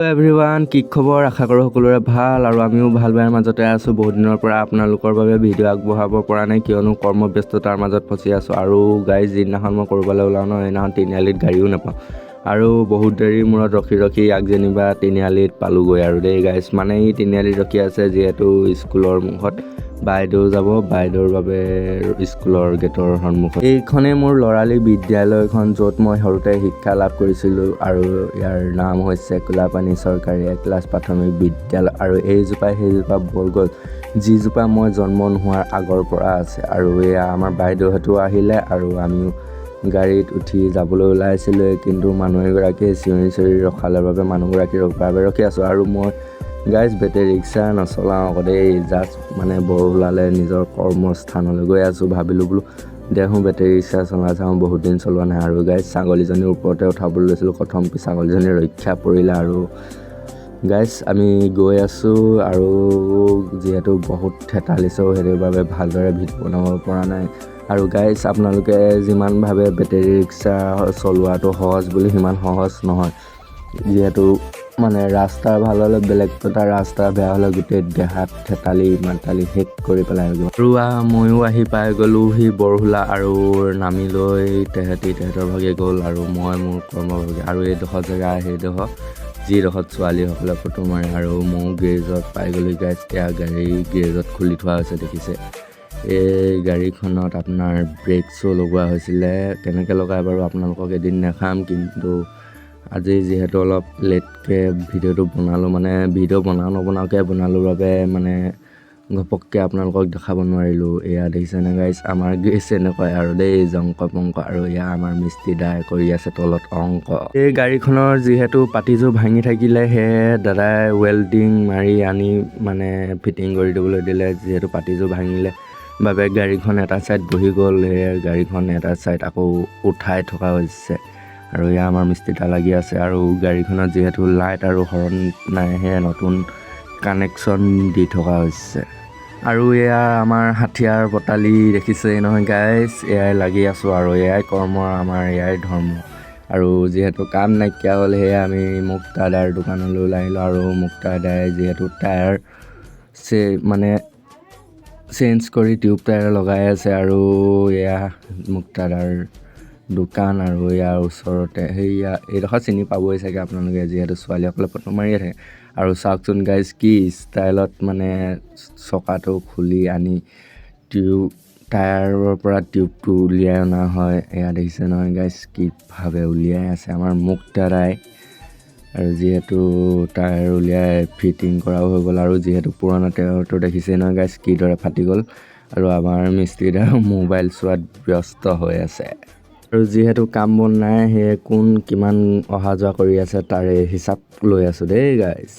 Everyone, কি খবৰ? আশা কৰোঁ সকলোৰে ভাল আৰু আমিও ভাল বেয়াৰ মাজতে আছোঁ। বহুত দিনৰ পৰা আপোনালোকৰ বাবে ভিডিঅ' আগবঢ়াব পৰা নাই, কিয়নো কৰ্মব্যস্ততাৰ মাজত ফচি আছোঁ। আৰু গাইজ, যিদিনাখন মই ক'ৰবালৈ ওলাওঁ ন, সেইদিনাখন তিনিআলিত গাড়ীও নাপাওঁ আৰু বহুত দেৰিৰ মূৰত ৰখি ৰখি ইয়াক যেনিবা তিনিআলিত পালোগৈ আৰু দেই গাইজ। মানে ই তিনিআলিত ৰখি আছে, যিহেতু স্কুলৰ মুখত বাইদেউ যাব, বাইদেউৰ বাবে স্কুলৰ গেটৰ সন্মুখত। এইখনেই মোৰ ল'ৰালি বিদ্যালয়খন, য'ত মই সৰুতে শিক্ষা লাভ কৰিছিলোঁ আৰু ইয়াৰ নাম হৈছে কোলাপানী চৰকাৰী একলাছ প্ৰাথমিক বিদ্যালয়। আৰু এইজোপাই সেইজোপা বৰগছ, যিজোপা মই জন্ম নোহোৱাৰ আগৰ পৰা আছে। আৰু এয়া আমাৰ বাইদেউহঁতো আহিলে আৰু আমিও গাড়ীত উঠি যাবলৈ ওলাইছিলোঁৱে, কিন্তু মানুহ এগৰাকীয়ে চিঞৰি চিঞৰি ৰখালৰ বাবে মানুহগৰাকীৰ বাবে ৰখি আছোঁ। আৰু মই গাইজ বেটেৰী ৰিক্সা নচলাওঁ আকৌ দেই। জাষ্ট মানে বৰহোলালৈ নিজৰ কৰ্মস্থানলৈ গৈ আছোঁ। ভাবিলোঁ বোলো দেখোঁ বেটেৰী ৰিক্সা চলাই চাওঁ, বহুত দিন চলোৱা নাই। আৰু গাইজ, ছাগলীজনীৰ ওপৰতে উঠাবলৈ লৈছিলোঁ, কথমপি ছাগলীজনী ৰক্ষা পৰিলে। আৰু গাইজ, আমি গৈ আছোঁ আৰু যিহেতু বহুত থেতালিছেও, সেইটো বাবে ভালদৰে ভিডিঅ' বনাব পৰা নাই। আৰু গাইজ, আপোনালোকে যিমান ভাবে বেটেৰী ৰিক্সা চলোৱাটো সহজ বুলি, সিমান সহজ নহয়। যিহেতু মানে ৰাস্তা ভাল হ'লে বেলেগ কথা, ৰাস্তা বেয়া হ'লে গোটেই দেহাত থেতালি মাতালি শেষ কৰি পেলাই। আৰু ময়ো আহি পাই গ'লোহি বৰহোলা আৰু নামি লৈ তেহেঁতি তেহেঁতৰ ভাগে গ'ল আৰু মই মোৰ কৰ্মভাগে। আৰু এইডোখৰ জেগা সেইডোখৰ যিডোখৰত ছোৱালীসকলে ফটো মাৰে। আৰু ময়ো গেৰেজত পাই গ'লোঁ গাইজ। এয়া গাড়ী গেৰেজত খুলি থোৱা হৈছে, দেখিছে। এই গাড়ীখনত আপোনাৰ ব্ৰেক শ্ব' লগোৱা হৈছিলে। কেনেকৈ লগাই বাৰু আপোনালোকক এদিন দেখাম। কিন্তু আজি যিহেতু অলপ লেটকৈ ভিডিঅ'টো বনালোঁ, মানে ভিডিঅ' বনাওঁ নবনাওকৈ বনালোঁ বাবে মানে ঘপককৈ আপোনালোকক দেখাব নোৱাৰিলোঁ। এয়া দেখিছেনে গাইজ, আমাৰ গেৰেজ এনেকুৱাই আৰু দেই, জংক পংক। আৰু এয়া আমাৰ মিস্ত্ৰী দাই কৰি আছে তলত অংক। এই গাড়ীখনৰ যিহেতু পাতিযোৰ ভাঙি থাকিলে, সেয়ে দাদাই ৱেল্ডিং মাৰি আনি মানে ফিটিং কৰি দিবলৈ দিলে। যিহেতু পাতিযোৰ ভাঙিলে বাবে গাড়ীখন এটা ছাইড বহি গ'ল, সেয়ে গাড়ীখন এটা ছাইড আকৌ উঠাই থকা হৈছে। আৰু এয়া আমাৰ মিস্ত্ৰী লাগি আছে। আৰু গাড়ীখনত যিহেতু লাইট আৰু হৰ্ণ নাই, সেয়ে নতুন কানেকশ্যন দি থকা হৈছে। আৰু এয়া আমাৰ হাথিয়াৰ বটালি, দেখিছেই নহয় গাইজ। এয়াই লাগি আছোঁ আৰু এয়াই কৰ্ম আমাৰ, এয়াই ধৰ্ম। আৰু যিহেতু কাম নাইকিয়া হ'ল, সেয়ে আমি মুক্তা দাৰ দোকানলৈ ওলাই আহিলোঁ। আৰু মুক্তা দাই যিহেতু টায়াৰ মানে চেঞ্জ কৰি টিউব টায়াৰ লগাই আছে। আৰু এয়া মুক্তা দাৰ দোকান আৰু ইয়াৰ ওচৰতে সেইয়া এইডোখৰ চিনি পাবই চাগে আপোনালোকে, যিহেতু ছোৱালীসকলে ফটো মাৰিয়ে থাকে। আৰু চাওকচোন গাইজ, কি ষ্টাইলত মানে চকাটো খুলি আনি টিউব টায়াৰৰ পৰা টিউবটো উলিয়াই অনা হয়। এয়া দেখিছে নহয় গাইজ, কিভাৱে উলিয়াই আছে আমাৰ মুক্তা দাই। আৰু যিহেতু টায়াৰ উলিয়াই ফিটিং কৰাও হৈ গ'ল। আৰু যিহেতু পুৰণা টায়াৰটো দেখিছেই নহয় গাইজ, কিদৰে ফাটি গ'ল। আৰু আমাৰ মিস্ত্ৰী দাও মোবাইল চোৱাত ব্যস্ত হৈ আছে। আৰু যিহেতু কাম বন নাই, সেয়ে কোন কিমান অহা যোৱা কৰি আছে তাৰে হিচাপ লৈ আছোঁ দেই গাইজ।